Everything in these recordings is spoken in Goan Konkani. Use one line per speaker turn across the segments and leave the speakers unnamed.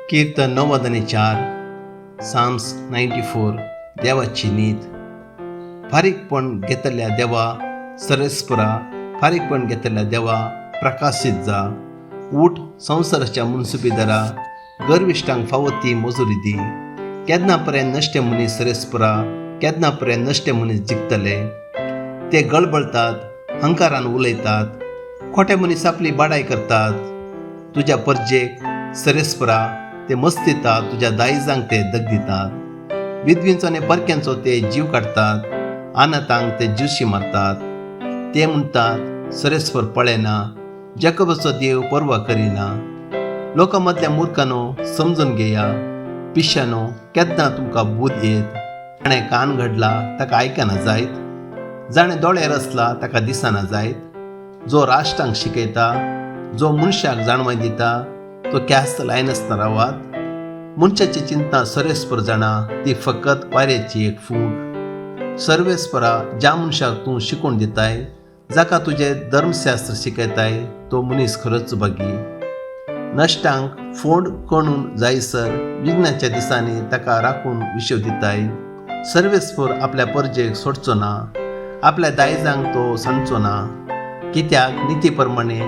किर्तन 94, साम्स 94. देवाची नीत. फारीकपण घेतल्या देवा सरेस्परा, फारीकपण घेतल्या देवा प्रकाशीत जा. उठ संवसाराच्या मुन्सुबीदारा, गर्विश्टांक फावो ती मजुरी दी. केन्ना पर्यंत नश्टे मनीस सरेस्परा, केन्ना पर्यंत नश्टे मनीस जिखतले? ते गळबळतात, हंकारान उलयतात, खोटे मनीस आपली बाडाय करतात. तुज्या परजेक सरेस्परा ते मस्तितात, तुज्या दायजांक ते दग दितात. विधवींचो आनी परक्यांचो ते जीव काडटात, अनाथांक ते जिवशी मारतात. ते म्हणटात, सरेस्पर पळयना, जॅकबाचो देव पर्वा करिना. लोकां मदल्या मुर्खानो समजून घेया, पिश्यानो केन्ना तुमकां बूद येत? जाणें कान घडला ताका आयकना जायत? जाणें दोळे रचला ताका दिसना जायत? जो राष्ट्रांक शिकयता, जो मनशाक जाणवाय दिता, तो ख्यास्त लायनासतना रावात? मनशाची चिंता सर्वेस्पर जाणा, ती फकत वाऱ्याची एक फूंक. सर्वेस्परा, ज्या मनशाक तूं शिकोवन दिताय, जाका तुजें धर्मशास्त्र शिकयताय, तो मनीस खरोच भागी. नश्टांक फोंड कणून जायसर विघ्नाच्या दिसांनी ताका राखून विशेव दिताय. सर्वेस्पर आपल्या परजेक सोडचो ना, आपल्या दायजांक तो सांडचो ना. कित्याक निती प्रमाणे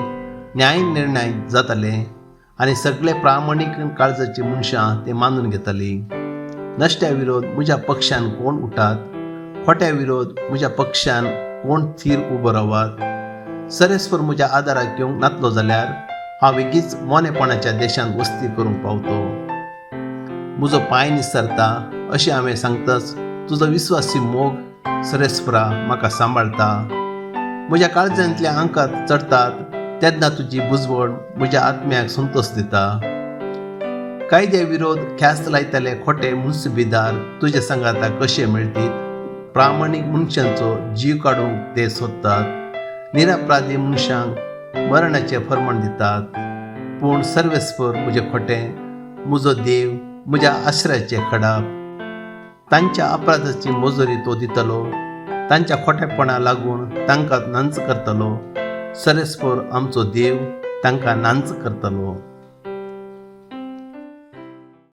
न्याय निर्णय जाताले आनी सगळे प्रामाणीक काळजाची मनशां ते मानून घेताली. नश्ट्या विरोध म्हज्या पक्षान कोण उठात? खोट्या विरोध म्हज्या पक्षान कोण थीर उबो रावात? सरेस्पर म्हज्या आदाराक येवंक नातलो जाल्यार हांव वेगीच मोनेपणाच्या देशांत वस्ती करूंक पावतो. म्हजो पांय निसरता अशें हांवें सांगतच तुजो विस्वासी मोग सरेस्परा म्हाका सांबाळता. म्हज्या काळजांतल्या आंकात चडटात तेन्ना तुजी बुजवण म्हज्या आत्म्याक संतोश दिता. कायद्या विरोध ख्यास्त लायतले खोटे मुन्सुबीदार तुजे सांगाता कशे मेळटीत? प्रामाणीक मनशांचो जीव काडूंक ते सोदतात, निरपराधी मनशांक मरणाचें फर्माण दितात. पूण सर्वेस्पर म्हजें खोटें, म्हजो देव म्हज्या आश्रयाचें खडाप. तांच्या अपराधाची मजुरी तो दितलो, तांच्या खोटेपणा लागून तांकां नांच करतलो. सर्वेस्पर आमचो देव तांकां नांच करतलो.